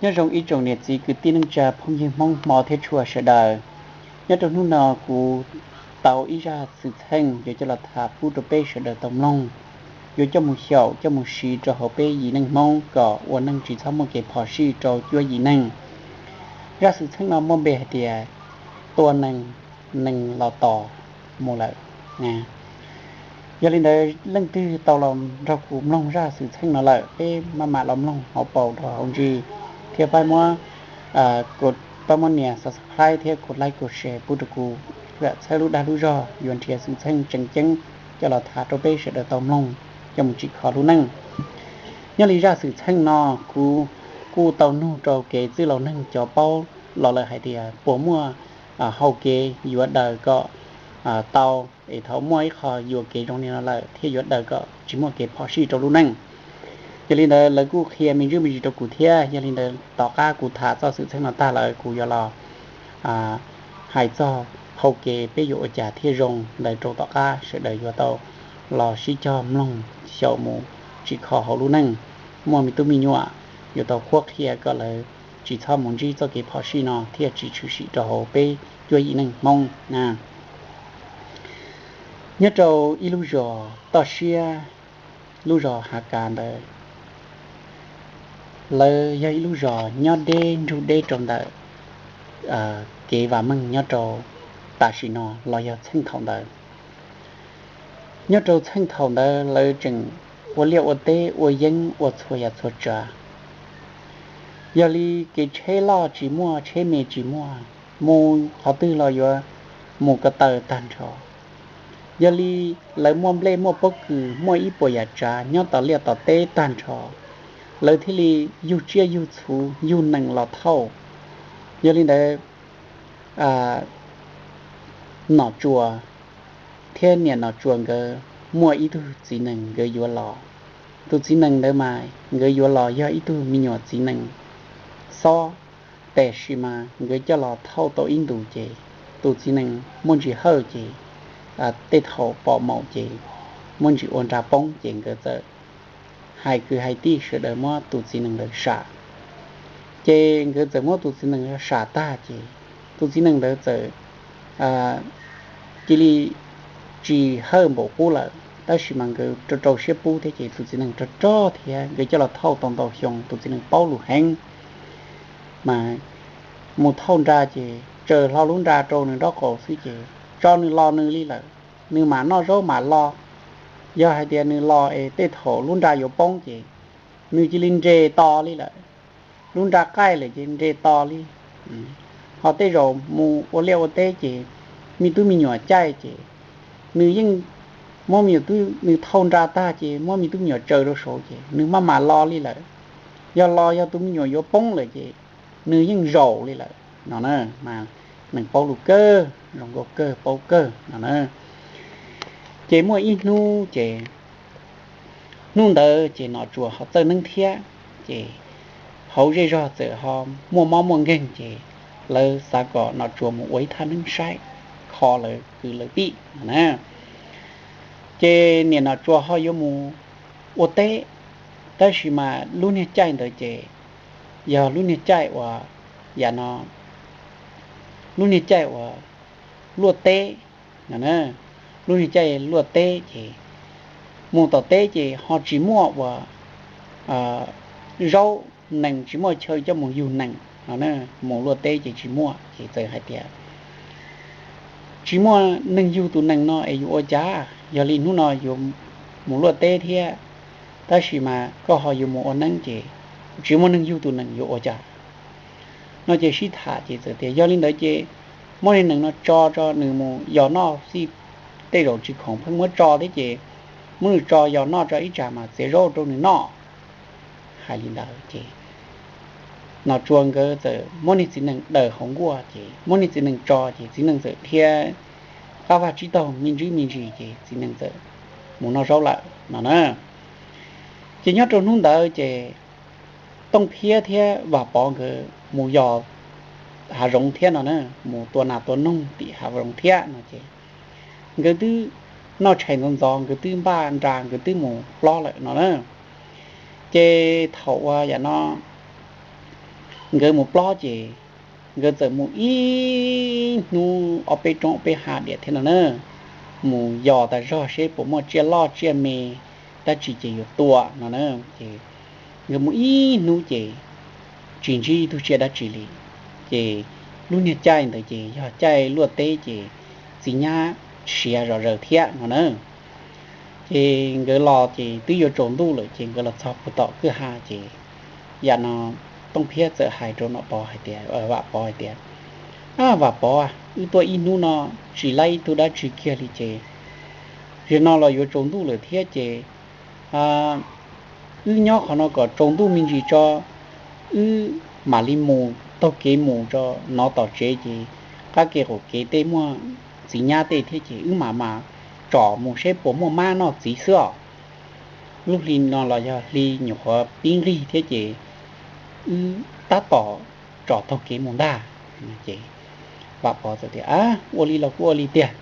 Nyob zoo ib tsoom niam txiv kwv tij neej tsa phooj ywg Hmoob Hmoob thiab tshua sawv daws. Nyob rau hnub no kuv tau ib zaj xwm txheej yuav coj los tham pub rau peb sawv daws tau mloog, yuav coj mus xyaum coj mus siv rau hauv peb yim neej Hmoob kom ua neej tsis txhob muaj kev phom sij rau cuab yim neeg. Zaj xwm txheej no muaj npe hais tias tua nees, nees los tos mus lawm. Yog li ntawd leej twg tau los nrog kuv mloog zaj xwm txheej no lawm, peb maj mam los mloog hauv paus rau hauv ntsis, thiab pab muab, pab muab nias subscribe thiab kuv like kuv share pub rau kuv, txhawb lub dag lub zog yuav nrhiav xwm txheej tseem ceeb coj los tham rau peb sawv daws tau mloog coj mus tsim kho lub neej. Nyob li zaj xwm txheej no kuv kuj tau nug rau kev txwj laus neeg cov paub los lawm hais tias puas muaj hau kev yuav daws kom tau, es thaum muaj ib qho yuam kev zoo li no lawm thiaj yuav daws kom tsis muaj kev phom sij rau lub neej. Yog li ntawd lawv kuj qhia me ntsis me ntsis rau kuv thiab, yog li ntawd tom qab kuv tham txoj xwm txheej no tag lawm kuv yuav los hais txog hau kev peb yuav ua cas thiaj zoo ntawd rau tom qab sawv daws yuav tau los sib cog mloog xyaum mus tsim kho hauv lub neej. Muaj me tub me nyuam yuav tau qhuab qhia kom lawv tsis txhob mus ntsib txoj kev phom sij no thiaj tsis tshwm sim rau hauv peb cuab yim neej Hmoob na. Nyob rau ib lub zos toj siab, lub zos Hav Kav ntawd, lawv yog ib lub zos nyob deb nrug deb rau ntawm kev vam meej nyob rau tam sim no los yog txheej thaum ntawd. Nyob rau txheej thaum ntawd lawv tseem ua liaj ua teb ua yeeb ua txhua yam txhua tsav. Yog li kev tsheb loj tsis muaj, tsheb me tsis muaj, mus qhov twg los yuav mus ko taw tag nrho. Yog li lawv muaj nplej muaj pob kws muaj ib puas yam tsav nyob tom liaj tom teb tag nrho, lawv thiaj li yug tsiaj yug txhu yug nees los thauj. Yog li ntawd Nom Tsuas thiab niam Nom Tsuas nkawd muaj ib tug txiv nees nkawd yuav los. Tus txiv nees ntawd mas nkawd yuav los yog ib tug me nyuam txiv nees xob, tab sis mas nkawd coj los thauj tau ib ntus ces tus txiv nees muaj ntsis hawj ces tej thaum pom maum ces muaj ntsis ua nra poob ces nkawd txawm hais kwv hais tij sawv daws muab tus txiv nees ntawd sam. Ces nkawd txawm muab tus txiv nees sam tag ces tus txiv nees ntawd txawm cia li tsis hawj npaum qub lawm, tab sis mas nkawd rau rau siab pub thiab ces tus txiv nees rog rog thiab nkawd coj los thauj tau ntau xyoo, tus txiv nees paub lus heev. Mas mus thauj nra ces tsaws hlo lub nra rau nws nraub qaum xwb ces tso nws los nws li lawm, nws mam noj zaub mam los. Yog hais tias nws los es tej thaum lub nra yuav poob ces nws cia li nres tos li lawm. Lub nra qaij lawm ces nres tos li. Ho tej zaum mus ua liaj ua teb ces me tub me nyuam caij ces nws yeej muab me nyuam, nws thauj nra tag ces muab me tub me nyuam tsaws rau saud ces nws maj mam los li lawm. Yog los yog tus me nyuam yuav poob lawm ces nws yeej zaum li lawm no na. Mas nees paub lus kawg, zoo nkauj kawg, paub kawg no na. Ces muaj ib hnub ces hnub ntawd ces Nom Tsuas ho txawj neeb thiab, ces hauv zej zog txawm ho muaj mob muaj nkeeg ces lawv xav kom Nom Tsuas mus ua ib thaj neeb saib kho lawv kwv lawv tij no na. Ces niam Nom Tsuas ho yuav mus ua teb, tab sis mas lub niag caij ntawd ces yog lub niag caij uas, yam no, lub niag caij uas luaj teb no na. Lub niag caij luaj teb ces mus tom teb ces ho tsis muaj uas zaub, nees tsis muaj chaw coj mus yug nees no na. Mus luaj teb ces tsis muaj ces txawm hais tias tsis muaj neeg yug tus nees no es yuav ua cas? Yog li hnub no yuav mus luaj teb thiab, tab sis mas koj ho yuav mus ua neeb ces tsis muaj neeg yug tus nees yuav ua cas no. Ces sib tham ces txawm tias yog li ntawd ces muab niag nees no tso tso nws mus yos noj xij, tej zaum tsis khoom pheej muab tso thiab ces muab nws tso yos noj tso ib tsam mas txiav zaub rau nws noj. Hais li ntawd ces Nom Tsuas nkawd txawm muab niag txiv nees daws hauv nkuaj ces muab niag txiv nees tso ces txiv nees txawm dhia qab vaj tsib taug me ntsis me ntsis ces txiv nees txawm mus noj zaub lawm no na. Ces nyob rau hnub ntawd ces Tooj Phiab thiab Vam Pov nkawd mus yos hav zoov thiab no na, mus tua nas tua noog tim hav zoov thiab no ces nkawd twb noj tshais ntxov ntxov, nkawd twb npaj nra, nkawd twb mus hlob lawm no na. Ces thaum uas yam no nkawd mus plob ces nkawd txawm mus ib hnub ob peb roob ob peb hav diam thiab no na, mus yos tas zog seb puas muaj tsiaj loj tsiaj me dab tsi ces yuav tua no na. Ces nkawd mus ib hnub ces tsis ntsib ib tug tsiaj dab tsi li. Ces lub niag caij ntawd ces yog caij luaj teb ces txiv nyab siav zom zaws thiab no na. Ces nkawd los ces twb yuav tsaus ntuj lawm ces nkawd los txog puag tom kwj ha ces yam no Tooj Phiab txawm hais rau Nom Pov hais tias, Vam Pov hais tias, Vam Pov, wb tuaj ib hnub no tsis laib ib tug dab tsi kiag li ces zaum no los yuav tsaus ntuj lawm thiab ces wb nyob qhov no kom tsaus ntuj me ntsis tso, wb mam li mus taug kev mus tso, nov tom tsev ces qab kev qaum kev tej muaj txiv nyab tej thiab ces wb mam mam tsom mus seb puas muaj mab noj txiv xwb os. Lub hli no los yog hli nyuam qhuav pib nqig thiab ces wb tab tom tsom taug kev mus ntag. Ces Vam Pov txawm tias, Ua li los kuj ua li tiag,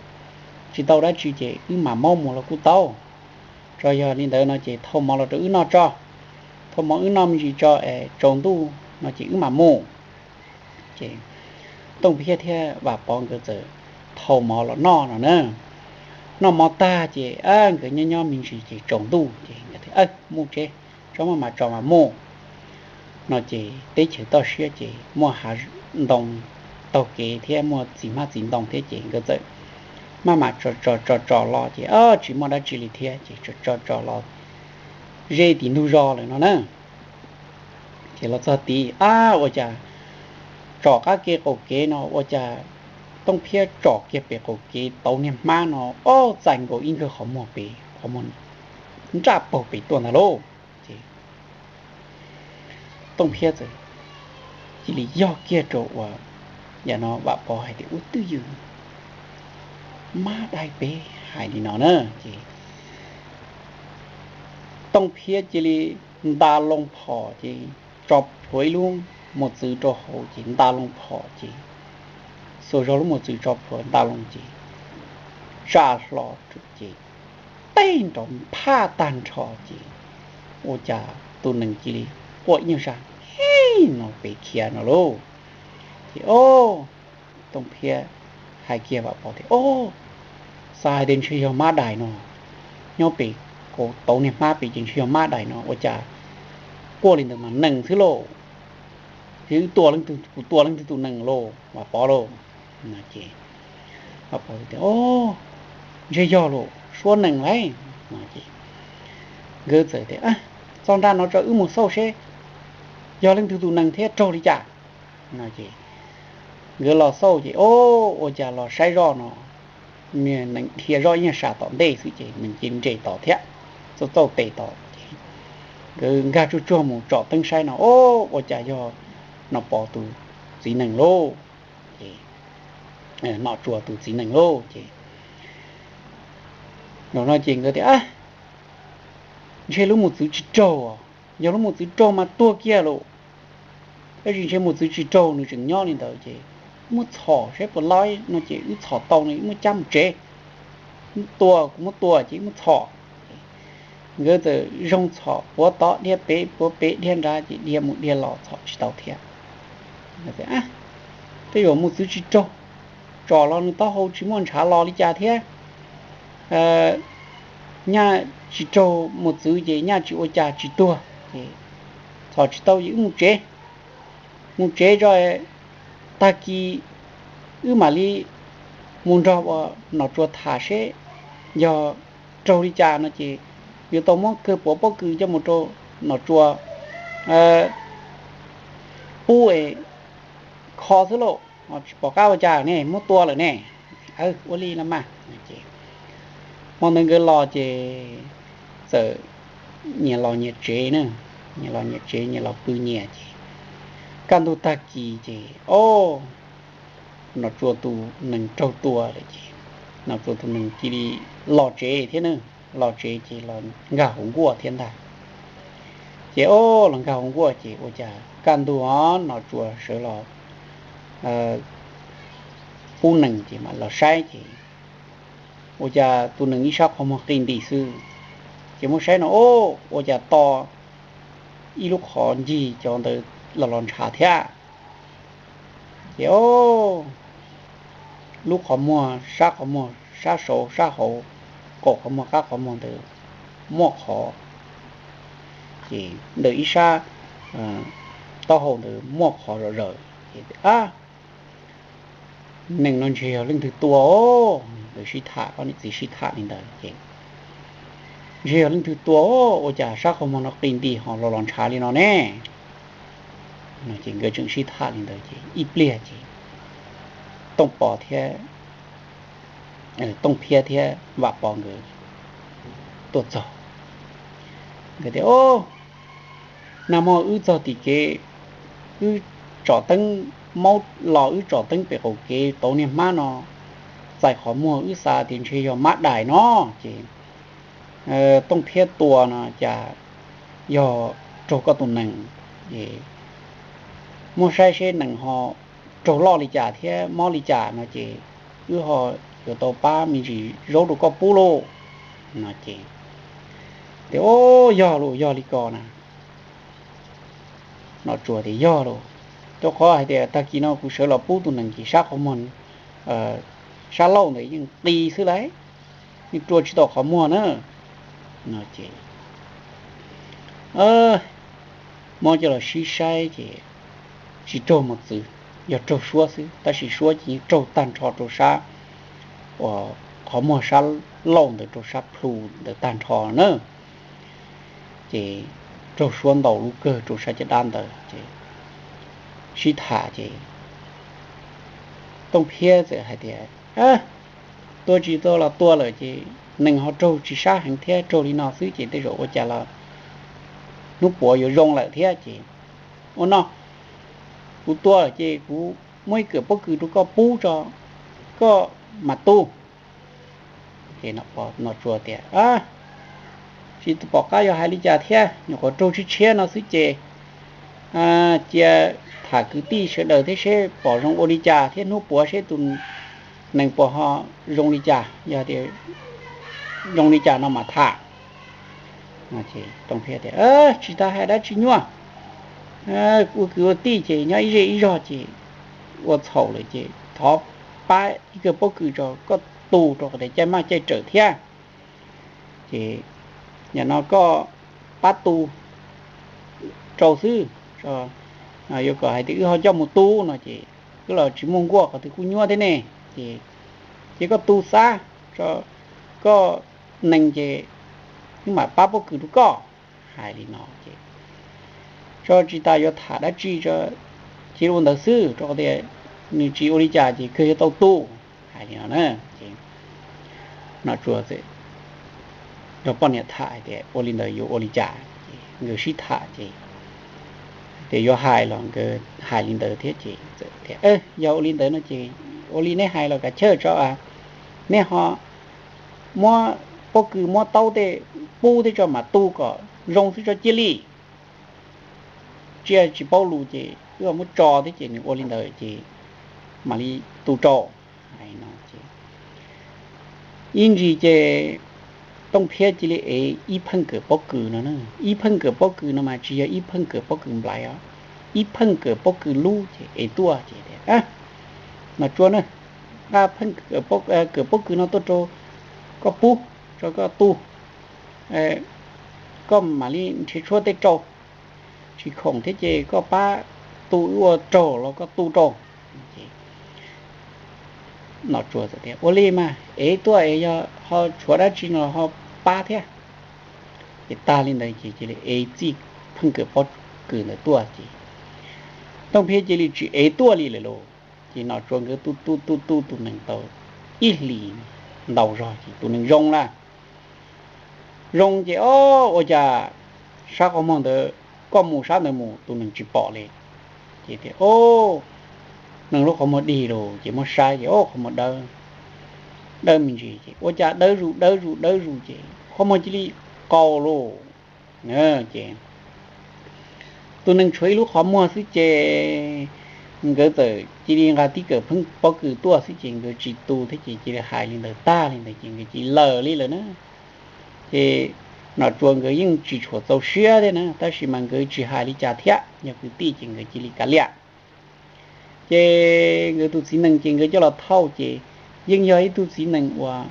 tsis tau dab tsi ces wb mam maub mus los kuj tau. Tso yog li ntawd no ces thau mov los rau wb noj tso, thau mov wb noj me ntsis tso es tsaus ntuj no ces wb mam mus. Ces Tooj Phiab thiab Vam Pov nkawd txawm thau mov los noj no na. Noj mov tag ces nkawd nyob nyob me ntsis ces tsaus ntuj ces nkawd tias, Mus tsev, tso maj mam tso mam mus no ces teb chaws toj siab ces muaj hav ntoo taug kev thiab muaj txiv hmab txiv ntoo thiab ces nkawd txawm maj mam tso tso tso los ces tsis muaj dab tsi li thiab ces tso tso los ze tim ntug zos lawm no na. Ces los txog tid, ab, ua cas tsom qab kev qaum kev no ua cas Tooj Phiab tsom kiag pem qaum kev tau niag hmab no ob txais nkaus ib nkawg qhov muag pem, qhov muag nraj paug pem tuaj ntag lauj. Ces Tooj Phiab txawm cia li yog kiag rau uas yam no Vam Pov hais tias ua twj ywm, mab dai peb hais li no na. Ces Tooj Phiab cia li nta loo phom ces tso plhuav ib lub mos txwv rau hauv ces nta loo phom ces xuas zog lub mos txwv tso plhuav nta loo ces tsa hlo ces teb nrov nphaj tag nrho ces ua cas tus nees cia li quaj ib nyuag zaj no pem khiav no lauj. Ces o, Tooj Phiab hais kiag Vam Pov tias, O, xav hais tias ntshe yog mab dais no, nyob pem tauv niag hmab pem ces ntshe yog mab dais no ua cas quaj li ntawd mas nees xwb lauj. Ces wb tua leej twg, kuv tua leej twg tus nees lauj Vam Pov lauj? Ces Vam Pov tias, O, ntshe yog lauj, suab nees lauj. Nkawd txawm tias, Txog nram no tso wb mus xauj seb yog leej twg tus nees thiab raug li cas. Ces nkawd los xauj ces o, ua cas los saib zoj no, nees dhia zoj ib nyuag sam tom ntej xwb ces nees cia nres tod thiab, txauj txauj tes tod. Ces nkawd nkag tsuag tsuag mus tsom teeb saib no o, ua cas yog Nom Pov tus txiv nees lauj, ces Nom Tsuas tus txiv nees lauj. Ces no ces nkawd tias, Ntshe lub mos txwv tsis raug, yog lub mos txwv raug mas tuag kiag lauj. Tab sis ntshe mos txwv tsis raug nws tseem nyob li ntawd ces muab txhom saib puas laib no ces wb txhom tau no wb muab cab mus tsev. Muab tua, kuv muab tua ces wb muab txhom. Nkawd txawm zoo txhom puav tod dhia pem puav pem dhia nrad ces dhia mus dhia los txhom tsis tau thiab. Tej zaum mos txwv tsis raug, tsom los nws taub hau tsis muaj ntshav los li cas thiab. Nyaj tsis raug mos txwv ces nyaj tsis ua cas tsis tuag ces txhom tsis tau ces wb mus tsev. Mus tsev tso, tag kis wb mam li mus nrog ua Nom Tsuas tham seb yog raug li cas no ces yuav tau muab kawg puav pob kws coj mus rau Nom Tsuas pub es kho xwb lauj, tsis pom qab ua cas ne, muab tua lawm ne. Ua li los mas. Hmo ntawd nkawd los ces txawm nyias los nyias tsev na, nyias los nyias tsev nyias los pw nyias ces kaj ntug tag kis ces o, Nom Tsuas tus nees raug tua lawm ces Nom Tsuas tus nees cia li los tsev thiab na, los tsev ces los nkag hauv nkuaj thiab ntag. Ces o, los nkag hauv nkuaj ces ua cas kaj ntug o Nom Tsuas sawv los pub nees ces mam los saib ces ua cas tus nees ib sab qhov muag qi nti xwb. Ces muab saib no o, ua cas to ib lub qhov ncig cov ntawd los los ntshav thiab. Ces o, lub qhov muag, sab qhov muag, sab saud sab hauv, kaum qhov muag qab qhov muag ntawd muaj qhov, ces ntawm ib sab taub hau ntawd muaj qhov zom zaws. Ces a, neeg no ntshe yog leej twg tua os. Nkawd sib tham, ob niam txiv sib tham li ntawd ces, ntshe yog leej twg tua os, ua cas sab qhov muag no qis nti ho los los ntshav li no ne? Ces nkawd tseem sib tham li ntawd ces ib pliag ces Tooj Pov thiab, Tooj Phiab thiab Vam Pov nkawd tuaj txog. Nkawd tias, nag hmo wb txog tim kev, wb tsom teeb, maub los wb tsom teeb pem qaum kev tau niag hmab no txais qhov muag, wb xav tias ntshe yog mab dais no. Ces Tooj Phiab tua no cas yog raug koj tus nees. Ces muab saib seb nees ho raug loj li cas thiab mob li cas no ces wb ho yuav tau pab me ntsis zaub rau koj pub lauj. No ces tias, o, yog lauj, yog li ko na. Nom Tsuas tias, yog lauj, rau qhov hais tias tag kis no kuv sawv los pub tus nees ces sab qhov muag, sab laug ntawd yeej qis xwb lauj, yeej rua tsis tau qhov muag na. No ces muab coj los sib saib ces tsis raug mos txwv, yog raug suab xwb, tab sis suab ces yeej raug tag nrho rau sab, uas qhov muag sab laug ntawd rau sab plhu ntawd tag nrho na. Ces raug suab ntau lub kawg rau sab caj dab ntawd ces sib tham ces Tooj Phiab txawm hais tias, tua tsis tau los tua lawm ces nees ho raug tsis sab heev thiab, raug li no xwb ces tej zaum ua cas los hnub puav yuav zoo lawm thiab ces, ua no, kuv tua lawm ces kuv muab ib kawm pob kws rau koj pub tso, koj mam tu. Ces Nom Tsuas tias, tsis pom qab yuav hais li cas thiab, nyuam qhuav raug tshiab tshiab no xwb ces cia tham kwv tij sawv daws thiab seb pom zoo ua li cas thiab hnub puav seb tus nees puas ho zoo li cas, yog tias zoo li cas no mam tham. Tooj Phiab tias, tsis tas hais dab tsi nyuaj, ua kwv ua tij ces nyob ib zej ib zog ces ua txhaum lawm ces thov pab ib kawm pob kws tso koj tu rau qhov tias caij maj caij rawm thiab. Ces yam no koj pab tu rau xwb, yuav kom hais tias wb ho coj mus tu no ces wb los tsis muaj nkuaj qhov twg kuj nyuaj thiab ne. Ces, ces koj tu xav, koj nees ces wb mam pab pob kws rau koj. Hais li no ces tso tsis tas yuav tham dab tsi tso, cia ua ntawd xwb rau qhov tias nws tsis ua li cas ces kawg yuav tau tu. Hais li no na, ces Nom Tsuas txawm nrog poj niam tham hais tias ua li ntawd yuav ua li cas. Ces nkawd sib tham ces tias yuav hais los nkawd hais li ntawd thiab ces txawm tias, yog ua li ntawd no ces ua li neb hais los kav chawj tso, neb ho muab pob kws muab taub tej pub thiab tso mam tu kom zoo xwb tso cia li. Tsiaj tsis paub lus ces wb muab tso thiab ces nws ua li ntawd ces mam li tu rau. Ib ntsis ces Tooj Phiab cia li ev ib pheej kawm pob kws no, ib pheej kawm pob kws no mas tsis yog ib pheej kawm pob kws nplaiv os, ib pheej kawm pob kws lub ces ev tuaj ces tias, Nom Tsuas na, nqa pheej kawm pob kws no tuaj rau koj pub, rau koj tu, koj mam li nrhiav tshuaj tej rau, tsis khoom thiab ces koj pab tu, wb ua raug los koj tu rau. Nom Tsuas tias ua li mas ev tuaj es yog ho tshuav dab tsi no ho pab thiab. Ces tag li ntawd ces cia li ev txij pheej kawm pob kws ntawd tuaj ces Tooj Phiab cia li tsis ev tuaj li lawm lauj. Ces Nom Tsuas nkawd tu tu tu tu tus nees tau ib hlis ntau zog ces tus nees zoo lawm. Zoo ces o, ua cas sab qhov muag ntawd, koj mus sab ntawd mus tus nees tsis pom li. Ces tias o, nees lub qhov muag dig lawm ces muab saib ces o qhov muag dawb, dawb me ntsis ces ua cas dawb zus dawb zus dawb zus ces qhov muag cia li qaug lawm. Ces tus nees tshuav ib lub qhov muag xwb ces nkawd txawm cia li nqa tib kawm pheej pob kws tuaj xwb ces nkawd tsis tu thiab ces cia li hais li ntawd tag li ntawd ces nkawd cia li lawm li lawm na. Ces Nom Tsuas nkawd yeej tsis tshua txaus siab thiab na tab sis mas nkawd tsis hais li cas thiab, yog kwv tij ces nkawd cia li kav liam. Ces nkawd tus txiv nees ces nkawd coj los thauj ces yeej yog ib tug txiv nees uas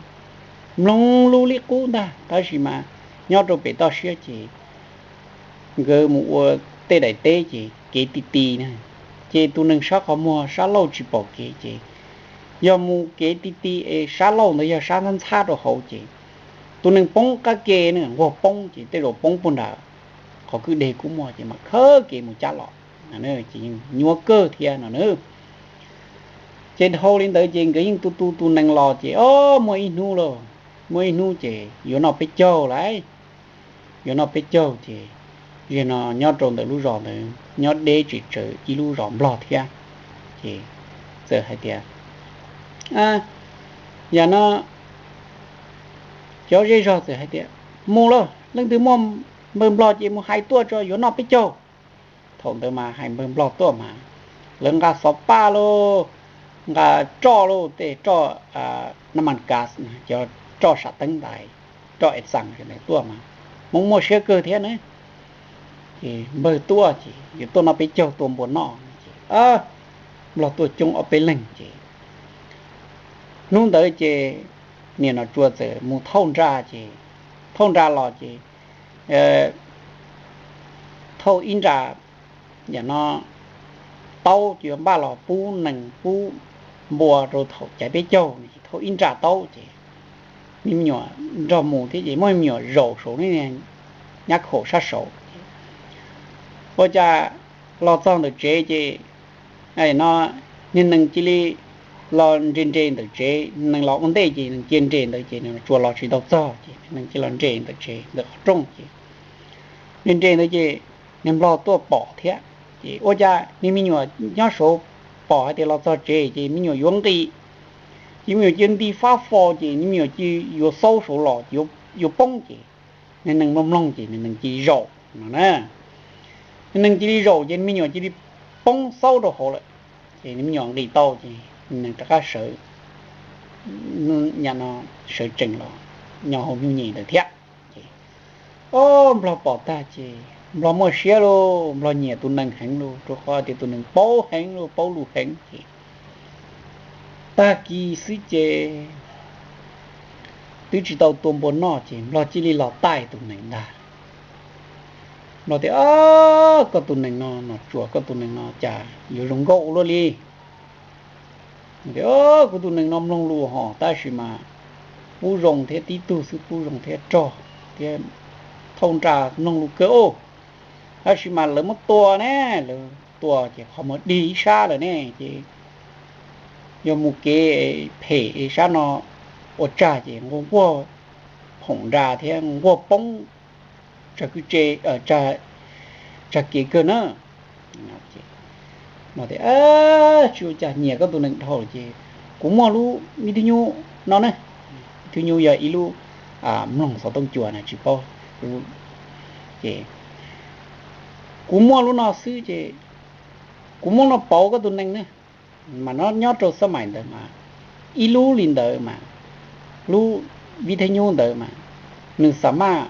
mloog lub liab qub ntag, tab sis mas nyob rau pem toj siab ces nkawd mus ua tej daim teb ces kev ti ti na, ces tus nees sab qhov muag sab laug tsis pom kev ces yog mus kev ti ti es sab laug ntawd yog sab ntxhab ntxhab rau hauv ces tus nees poob qab ke na, nquag poob ces tej zaum poob puag nram qhov kwj deg kub muag ces mam khawb kev mus cab los, ces nyuaj kawg thiab no na. Ces dhau li ntawd ces nkawd yeej tu tu tus nees los ces o, muaj ib hnub lauj, muaj ib hnub ces yuav noj peb caug lauj, yuav noj peb caug ces zej no nyob rau ntawm lub zos ntawd nyob deb tsis tsawv ib lub zos nplog thiab, ces txawm hais tias, yam no cov zej zog txawm hais tias, mus lauj, leej twg muaj npawg nplog ces mus hais tuaj tso yuav noj peb caug. Thaum ntawd mas hais npawg nplog tuaj mas lawv nqa xov paj lauj, nqa roj lauj, tej roj na mas kas, cov roj sam teeb ntais, roj es xas tuaj mas Hmoob muaj siab kawg thiab na. Ces npawg tuaj ces yuav tuaj noj peb caug tua npua noj ces nplog tuaj coob ob peb leeg ces hnub ntawd ces niam Nom Tsua txawm mus thauj nra ces thauj nra los ces thauj ib nra, yam no taub ces npaj los pub nees pub npua rau thaum caiv peb caug no ces thauj ib nra taub ces me nyuam nrog mus thiab ces muaj me nyuam zaum saum nyab khaum sab saud ces ua cas los txog ntawm tsev ces no niag nees cia li los nres nres ntawm tsev, nees los ua ntej ces nees cia nres ntawd ces Nom Tsua los tsis tau txog ces nees cia li los nres ntawm tsev ntawm qhov rooj ces nres nres ntawd ces niag nplog tuaj pom thiab ces ua cas niag me nyuam nyob saud pom hais tias los txog tsev ces me nyuam yuav nqis, ces me nyuam cia nti fab fo ces me nyuam cia yuav xaub saud los ces yuav poob ces niag nees mloog mloog ces niag nees cia zaum no na. Niag nees cia li zaum ces me nyuam cia li poob xaub rau hauv lawm. Ces me nyuam nqis tau ces nees rov qab sawv, yam no sawv tsees los nyob hauv nyuj nyem ntawd thiab. Ces o, nplog pom tag ces nplog muaj siab lauj, nplog nyiam tus nees heev lauj, rau qhov tias tus nees paub heev lauj, paub lus heev ces tag kis xwb ces twb tsis tau tua npua noj ces nplog cia li los taij tus nees ntag. Nplog tias, Koj tus nees no, Nom Tsua, koj tus nees no cas yuav zoo nkauj ua luaj li. Tias, Kuv tus nees no mloog lus hos tab sis mas pub zoo thiab, tib tug xwb pub zoo thiab rog thiab thauj nra mloog lus kawg os. Tab sis mas lawv muab tua ne, lawv tua ces qhov muag dig ib sab lawm ne ces yog mus kev phem sab no ua tsag ces nquag nquag phoom nra thiab nquag poob tsag kwj tse, tsag kev kawg na. Tias, Tsis ua cas, nyiam koj tus nees dhau lawm ces kuv muaj lub ib thwb nyub no ne. Ib thwb nyub yog ib lub mloog xov tooj cua na tsis paub. Ces kuv muaj lub no xwb ces kuv muab no pauv koj tus nees ne. Mas no nyob rau xab maim ntawd mas ib lub li ntawd mas, lub vib theb nyub ntawd mas nws xam maj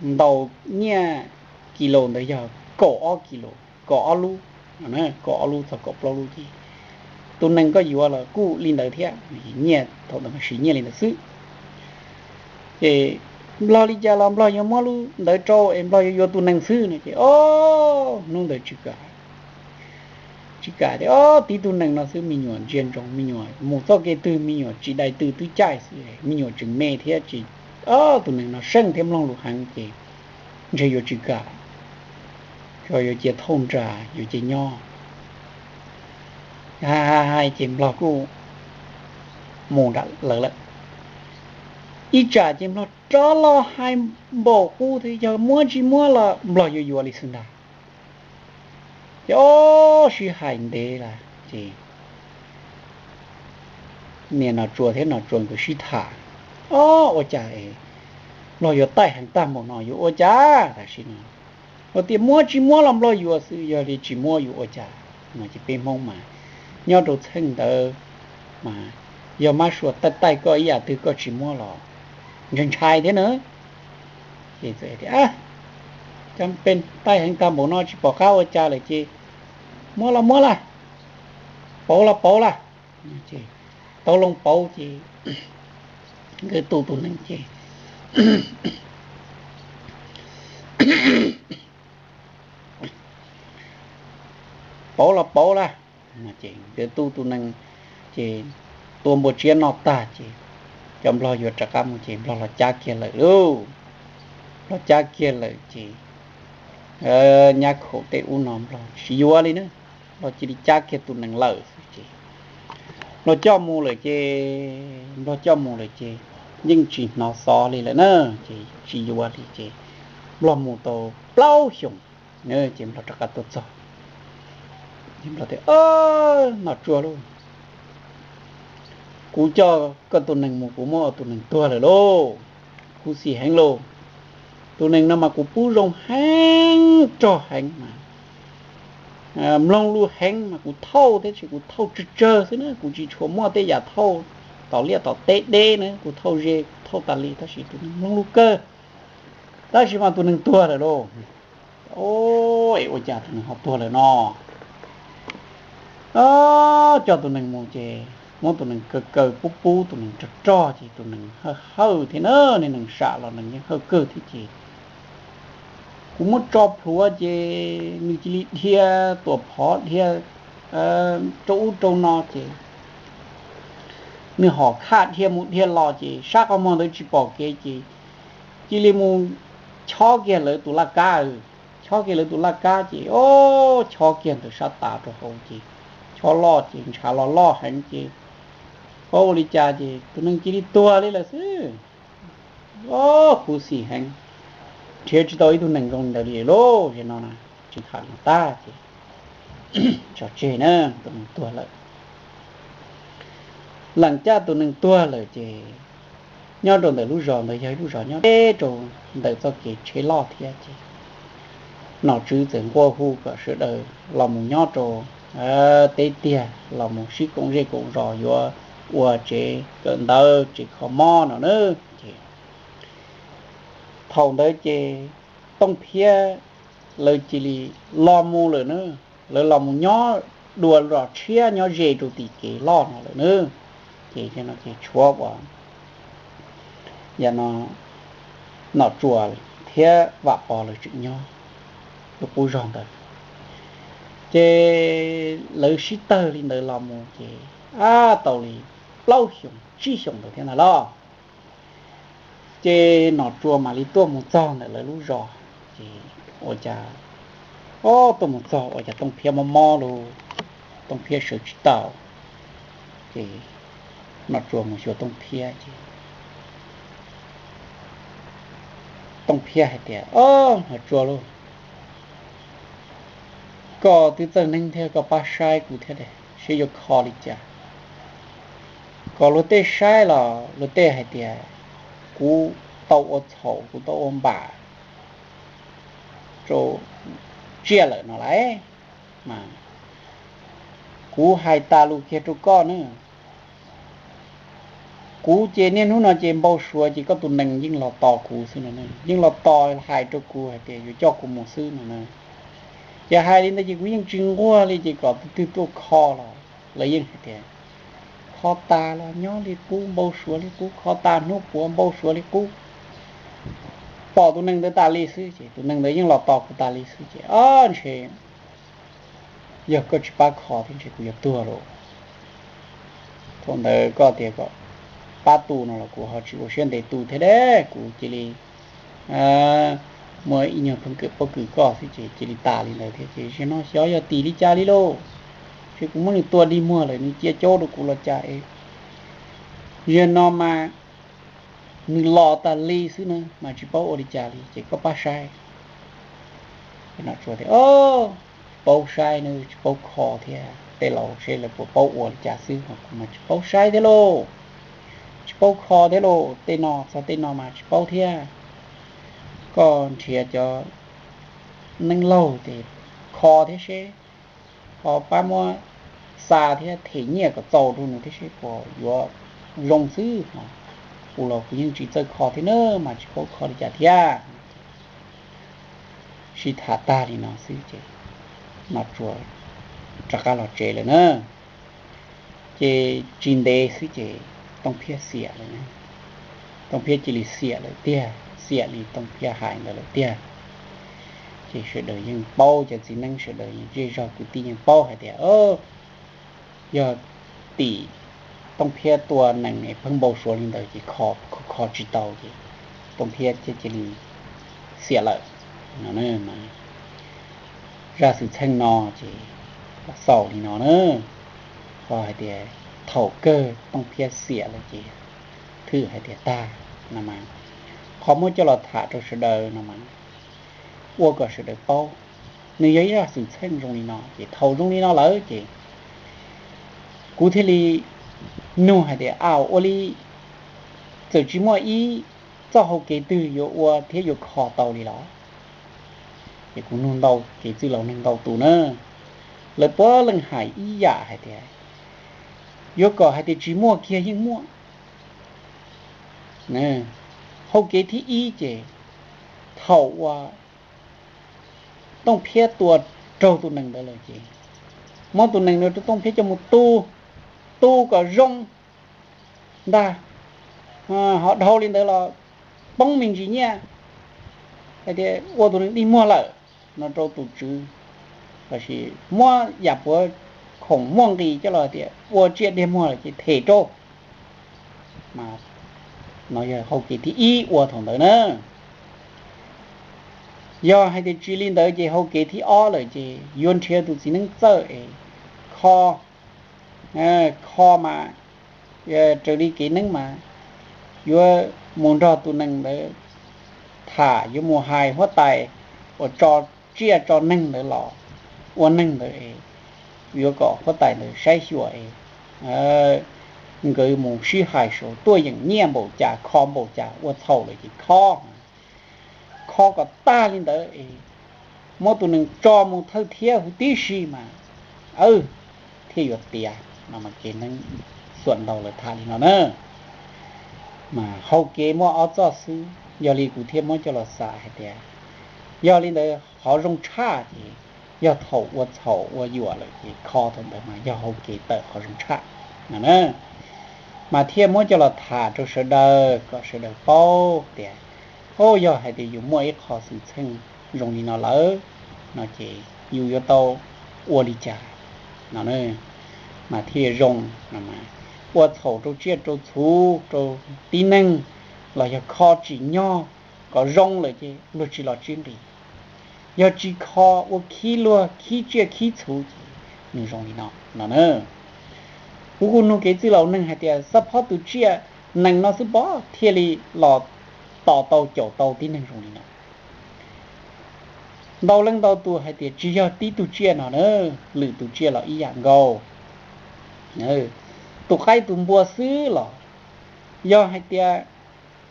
ntaus nyiaj kis lus ntawd yog kaum ob kis lus, kaum ob lub, kaum ob lub txog kaum plaub lub ces tus nees koj yuav los kuj li ntawd thiab, nyiaj thaum ntawd mas siv nyiaj li ntawd xwb. Ces nplog li cas los nplog yuav muab lub ntawd rau es nplog yuav yuav tus nees xwb no ces o, hnub ntawd tsis kam tsis kam tias o, tib tug nees no xwb me nyuam ntsia ntsoov, me nyuam mus txoj kev twg me nyuam tsis dai twg twb caij xwb, me nyuam tseem me thiab ces o, tus nees no seej thiab mloog lus heev ces ntshe yuav tsis kam, yuav cia thauj nra, yuav cia nyob. Hais hais ces nplog kuj mus nram lawv lawm. Ib tsam ces nplog rov los hais npaum qub thiab, yog muab tsis muab los nplog yuav yuav li xwb ntag. Ces o, sib hais ntev lawm ces niam Nom Tsua thiab Nom Tsua nkawd sib tham, o, ua cas nplog yuav taij heev tag npaum no yuav ua cas tam sim no. Ua tias muab tsis muab los nplog yuav xwb, yog li tsis muab yuav ua cas no ces peb Hmoob mas nyob rau txheej ntawd mas yog mab sua taij taij koj ib yam twg koj tsis muab los ntshai ntshai thiab na. Ces txawm tias, Cov peb taij heev tag npaum no tsis pom qab ua cas lawm ces muab los muab las. Pauv los pauv lawm. Tau loo pauv ces nkawd tu tus nees ces pauv los pauv lawm. Ces nkawd tu tus nees ces tua npua tsiab noj tag ces cov nplog yuav rov qab mus ces nplog los cab kiag lawm lauj. Nplog cab kiag lawm ces nyab khaum tej ub no nplog tsis yuav li na, nplog cia li cab kiag tus nees lawm xwb ces nplog coj mus lawm ces, nplog coj mus lawm ces yeej tsis hnov xov li lawm na, ces tsis yuav li ces nplog mus tau plaub xyoos ces nplog rov qab tuaj txog. Nplog tias, Nom Tsuas lauj, kuv coj koj tus nees mus kuv muab ua tus nees tuag lawm lauj. Khuv xim heev lauj. Tus nees no mas kuv pub zoo heev, rog heev mas mloog lus heev mas kuv thauj thiab sis kuv thauj tsawg tsawg xwb na, kuv tsis tshua muaj tej yam thauj tom liaj tom teb deb na, kuv thauj ze kuv thauj tas li tab sis tus nees mloog lus kawg. Tab sis mas tus nees tuag lawm lauj. Ua cas tus nees ho tuag lawm no? Coj tus nees mus ces muab tus nees kaw kaw pub pub tus nees rog rog ces tus nees hawj hawj thiab na, niag nees sam los nees yeej hawj kawg thiab ces kuv muab tso plhuav ces nws cia li dhia tuam phov dhia rau ub rau no ces nws hom khaj dhia mus dhia los ces sab qhov muag ntawd tsis pom kev ces cia li mus chob kiag lawv tus laj kab. Chob kiag lawv tus laj kab ces o, chob kiag ntawm sab tav rau hauv ces chob loj ces ntshav los loj heev ces paub ua li cas ces tus nees cia li tuag li lawm xwb. O, khuv xim heev, nrhiav tsis tau ib tug nees zoo li ntawd li lauj. Zaum no na tsis tham no tag ces tso tseg na, tus nees tuag lawm. Leem caj tus nees tuag lawm ces nyob rau ntawm lub zos ntawd yog ib lub zos nyob deb rau ntawm txoj kev tsheb loj thiab ces nom tswv txawm nqua hu kom sawv daws los mus nyob rau teb tiag los mus sib koom zej koom zos yuav ua tsev kawm ntawv tsev kho mob no na. Ces thaum ntawd ces Tooj Phiab lawv cia li los mus lawm na, lawv los mus nyob dua zos tshiab nyob ze rau tim kev loj no lawm na. Ces no ces tshuav uas yam no Nom Tsuas thiab Vam Pov lawv tseem nyob lub qub zog ntawd. Ces lawv sib tawg li ntawd los mus ces ab tau li plaub xyoos tsib xyoos ntawd thiab ntag lauj. Ces Nom Tsuas mam li tuaj mus txog ntawm lawv lub zos ces ua cas, o, tuaj mus txog ua cas Tooj Phiab mob mob lauj, Tooj Phiab sawv tsis tau. Ces Nom Tsuas mus xyuas Tooj Phiab ces Tooj Phiab hais tias, O, Nom Tsuas lauj, koj twb txawj neeb thiab koj pab saib kuv thiab seb yuav kho li cas. Kom luag tej saib los luag tej hais tias kuv tau ua txhaum kuv tau ua npam rau tsiaj lawm no lauj. Mas kuv hais tas lus kiag rau koj na, kuv ces niaj hnub no ces npau suav ces koj tus nees yeej los tos kuv xwb no, yeej los tos hais rau kuv hais tias yuav coj kuv mus xwb no na. Ces hais li ntawd ces kuv yeej tsis nquag li ces kom tus twg tuaj kho los lawv yeej hais tias kho tas los nyob li qub, npau suav li qub, kho tas hnub puav npau suav li qub. Pom tus nees ntawd tas li xwb ces tus nees ntawd yeej los tos kuv tas li xwb ces o ntshe yog koj tsis pab kho thiab ntshe kuv yuav tuag lauj. Thaum ntawd koj tias kom pab tu no los kuv ho tsis ua siab ntev tu thiab deb, kuv cia li muaj ib nyuag phooj ywg pob kws koj xwb ces cia li tas li ntawd thiab ces zaum no xyov yog tim li cas li lauj. Ces kuv muab nws tua dig muag lawm nws cia caub rau kuv los cas es zaum no mas nws los tas li xwb na mas tsis paub ua li cas li ces koj pab saib. Nom Tsuas tias, Tsis paub saib na, tsis paub kho thiab, tej laus seb lawv puas paub ua li cas xwb ho kuv mas tsis paub saib thiab lauj. Tsis paub kho thiab lauj, tej no txog tej no mas tsis paub thiab. Koj nrhiav cov neeg laug ces kho thiab seb, ho pab muab xa thiab them nyiaj kom txaus rau nws thiab seb puas yuav zoo xwb. Kuv los kuv yeej tsis txawj kho thiab na mas tsis paub kho li cas thiab. Sib tham tag li no xwb ces Nom Tsuas rov qab los tsev lawm na. Ces tsis ntev xwb ces Tooj Phiab xiam lawm. Tooj Phiab cia li xiam lawm tiag, xiam li Tooj Phiab hais ntawd lawm tiag. Ces sawv daws yeej paub, cov txiv neeb sawv daws zej zog kwv tij yeej paub hais tias, o, yog tim Tooj Phiab tua nees es pheej npau suav li ntawd ces kho kho tsis tau ces Tooj Phiab thiaj cia li xiam lawm no. Zaj xwm txheej no ces los xaus li no na. Ho hais tias thaum kawg Tooj Phiab xiam lawm ces thwm hais tias tag no mas, qhov muab coj los tham rau sawv daws no mas ua kom sawv daws paub, nws yog ib zaj xwm txheej zoo li no ces thaum zoo li no lawm ces kuv thiaj li nug hais tias, a, ua li txawm tsis muaj ib txoj hau kev twg yuav ua thiab yuav kho tau li los? Ces kuv nug ntau kev txwj laus neeg ntau tus na, lawv puav leej hais ib yam hais tias yuav kom hais tias tsis muaj kiag yeej muaj. Hau kev thib ib ces thaum uas Tooj Phiab tua raug tus nees ntawd lawm ces muab tus nees no rau Tooj Phiab coj mus tu, tu kom zoo ntag, ho dhau li ntawd los poob me ntsis nyiaj hais tias ua tus nees dig muag lawm no rau tus tswv, lossis muab yam puav khoom muaj nqis coj los hais tias ua tsiaj dig muag lawm ces them rau. Mas no yog hau kev thib ib ua thaum ntawd na. Yog hais tias tsis li ntawd ces hau kev thib ob lawm ces yuav nrhiav tus txiv neeb txawj es kho, kho mas raws li kev neeb mas yuav mus nrog tus nees ntawd tham, yuav mus hais huab tais uas tso tsiaj tso neeg ntawd los ua neeg ntawd es yuav kom huab tais ntawd saib xyuas es nkawd mus sib hais saib tuaj yeem nyiaj npaum cas, kho npaum cas, ua txhaum lawm ces kho, kho kom tag li ntawd es muab tus nees tso mus thawj thiab huv tib si mas thiaj yuav tiav no. Mas kev neeb xuam ntau lawv tham li no na. Mas hau kev muaj ob txoj xwb, yog li kuv thiaj muab coj los xav hais tias yog li ntawd qhov zoo tshaj ces yog thaum ua txhaum ua yuam lawm ces kho thaum ntawd mas yog hau kev tawm qhov zoo tshaj no na. Mas thiaj muab coj los tham rau sawv daws kom sawv daws paub tias, o, yog hais tias yus muaj ib qho xwm txheej zoo li no lawm no ces yus yuav tau ua li cas no, mas thiaj zoo. Ua txhaum rau tsiaj rau txhu, rau tib neeg, los yog kho tsim nyog kom zoo lawm ces luag tsis los tsib nqis. Yog tsis kho, ua khib luag khib tsiaj khib txhu ces nws zoo li no no na. Kuv kuj nug kev txwj laus neeg hais tias xab phob tus tsiaj nees no xwb pob thiaj li los tos tau caum tau tib neeg zoo li no. Ntau leej ntau tus hais tias tsis yog tib tug tsiaj no na, lwm tus tsiaj los ib yam nkaus. Tus qaib tus npua xwb los, yog hais tias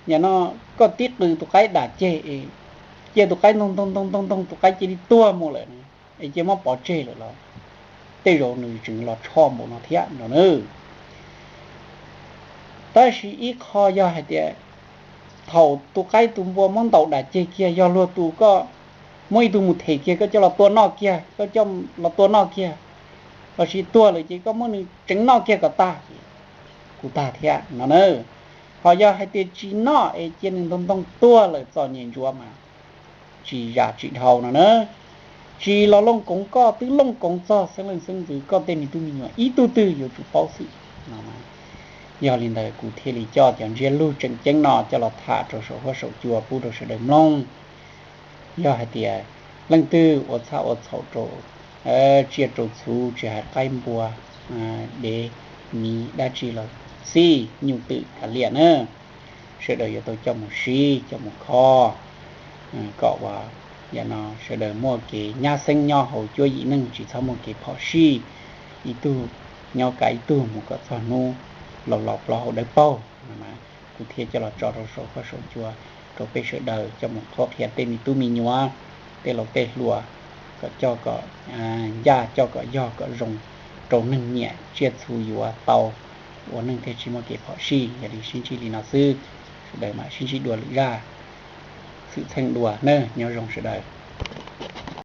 yam no koj tib qws tus qaib dam ceg es cia tus qaib ntog ntog ntog ntog ntog tus qaib cia li tuag mus lawm es cia muab pov tseg lawm los tej zaum nws tseem los tshoj npaum no thiab no na. Tab sis ib qho yog hais tias thaum tus qaib tus npua muab ntaus dam ceg kiag, yog luag tus koj muab ib tug mus them kiag, koj coj los tua noj kiag, koj coj los tua noj kiag, lossis tuag lawm ces koj muab nws tseev noj kiag kom tag, kuj tag thiab no na. Ho yog hais tias tsis noj es cia nws ntog ntog tuag lawm txom nyem ntsuav mas tsis zam tsis dhau no na. Tsis los looj koov koj, twb looj koov txog xeeb leej xeeb ntxwv koj tej me tub me nyuam ib tug twg yuav tsum paub xwb no. Yog li ntawd kuv thiaj li coj cov ntsiab lus tseem ceeb no coj los tham rau saum huab saum cua pub rau sawv daws mloog. Yog hais tias leej twg ua txhaj ua txhaum rau tsiaj rau txhu, tsis hais qaib npua, dev miv dab tsi los xij, nyuj twm kav liam na, sawv daws yuav tau coj mus siv coj mus kho kom uas yam no sawv daws muaj kev nyab xeeb nyob hauv cuab yim neej, tsis txhob muaj kev phom sij, ib tug nyob kav ib tug mus kom txog hnub laus laus plaub hau dawb paug. Kuv thiaj coj los tso rau saum huab saum cua rau peb sawv daws coj mus qhuab qhia tej me tub me nyuam, tej laus tej hluas, kom coj kom ncaj, coj kom yog kom zoo rau neeg nyiam tsiaj txhu yuav tau ua neej thiaj tsis muaj kev phom sij. Yog li sib ntsib li no xwb, sawv daws mam sib ntsib dua lwm zaj xwm txheej dua na, nyob zoo sawv daws.